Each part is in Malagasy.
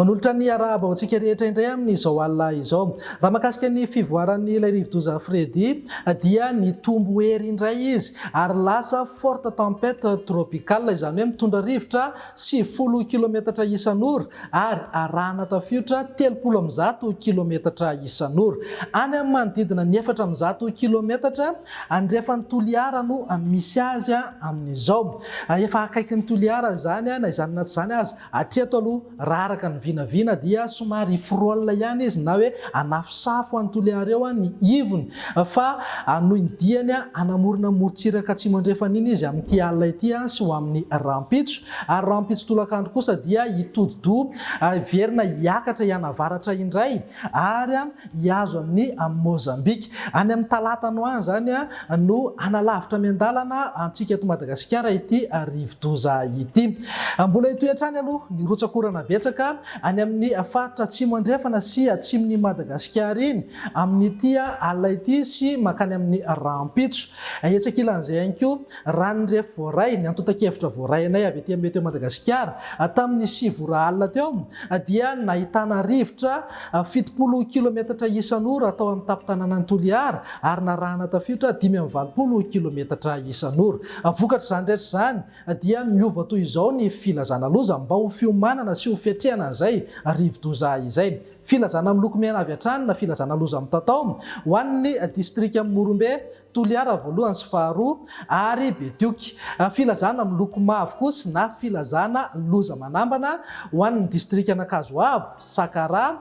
Manolotra ny arahaba ho antsika rehetra indray amin'izao alina izao. Raha mahakasika ny fivoaran'ilay rivodoza Freddy dia nitombo hery indray izy ary lasa forte tempête tropicale, izany hoe mitondra rivotra 90 kilometatra isan'ora ary arahana tafiotra 130 kilometatra isan'ora. Any amin'ny manodidina ny 104 kilometatra andrefan'i Toliara no misy azy amin'izao. Efa akaikin'i Toliara izany na izany na tsy izany aza. Hatreto aloha, raha araka ny vinavina dia somary hi-frôle ihany izy na hoe hanafosafo an'i Toliara eo ny ivony fa hanohy ny diany hanamorona ny morontsiraka atsimo andrefana iny izy amin'ity alina ity sy ho amin'ny rahampitso. Ary rahampitso tolakandro kosa dia hitodi-doha hiverina hiakatra hianavaratra indray ary hihazo an'i Mozambika. Any amin'ny talata any ho any izany no hanalavitra miandalana antsika eto Madagasikara ity rivodoza ity. Mbola hitohy hatrany aloha ny rotsak'orana betsaka any amin'ny faritra atsimo andrefana sy atsimon'i Madagasikara iny amin'ity alina ity sy mankany amin'ny rahampitso. Etsy ankilan'izay ihany koa, raha ny refy voaray, ny antontan-kevitra voaray anay avy aty amin'ny Météo Madagasikara tamin'ny 9 ora alina teo dia nahitana rivotra 70 kilometatra isan'ora tao amin'ny tampon-tanànan'i Toliara ary narahana tafiotra 85 kilometatra isan'ora. Vokatr'izany rehetra izany dia miova toy izao ny filazana loza mba ho fiomanana sy ho fiatrehana an'izay rivodoza izay. Filazana miloko mena avy hatrany na filazana loza mitatao ho an'ny distrikan'i Morombe, Toliara voalohany sy faharoa ary Betioky. Filazana miloko mavo kosa na filazana loza manambana ho an'ny distrikan'Ankazoabo, Sakaraha,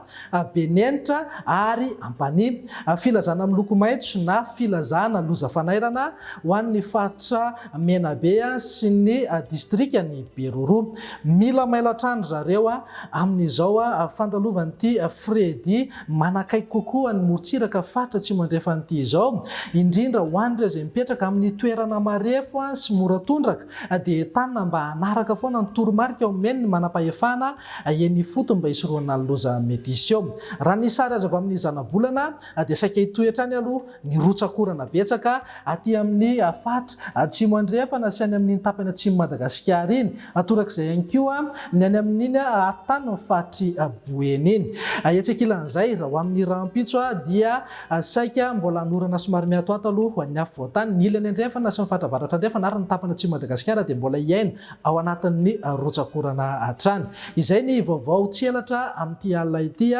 Benenitra ary Ampanihy. Filazana miloko maitso na filazana loza fanairana ho an'ny faritra Menabe sy ny distrikan'i Beroroha. Mila mailo hatrany ry zareo amin'izao fandalovan'ity Freddy manakaiky kokoa ny morontsiraka faritra Atsimo Andrefana ity izao, indrindra ho an'ireo izay mipetraka amin'ny toerana marefo sy mora tondraka dia entanina mba hanaraka foana ny toromarika omen'ny manampahefana eny ifotony mba hisorohana ny loza mety hiseho. Raha ny sary azo avy amin'ny zanabolana dia saika hitohy hatrany aloha ny rotsak'orana betsaka aty amin'ny faritra Atsimo Andrefana sy any amin'iny tapany atsimon'i Madagasikara iny. Torak'izay ihany koa ny any amin'iny tanin'ny faritr'i Boeny iny. Etsy ankilan'izay, raha ho amin'ny rahampitso dia saika mbola hanorana somary miatoato aloha ho an'ny afovoan-tany. Ny ilany andrefana sy ny faritra avaratra andrefana ary ny tapany atsimon'i Madagasikara dia mbola hiaina ao anatin'ny rotsak'orana hatrany. Izay ny vaovao tsy elatra amin'ity alina ity.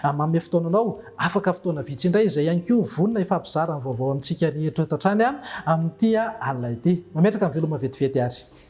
Manome fotoana anao Afaka fotoana vitsy indray izay ihany koa vonona hifampizara ny vaovao amintsika rehetra eto hatrany amin'ity alina ity. Mametraka ny veloma vetivety ary.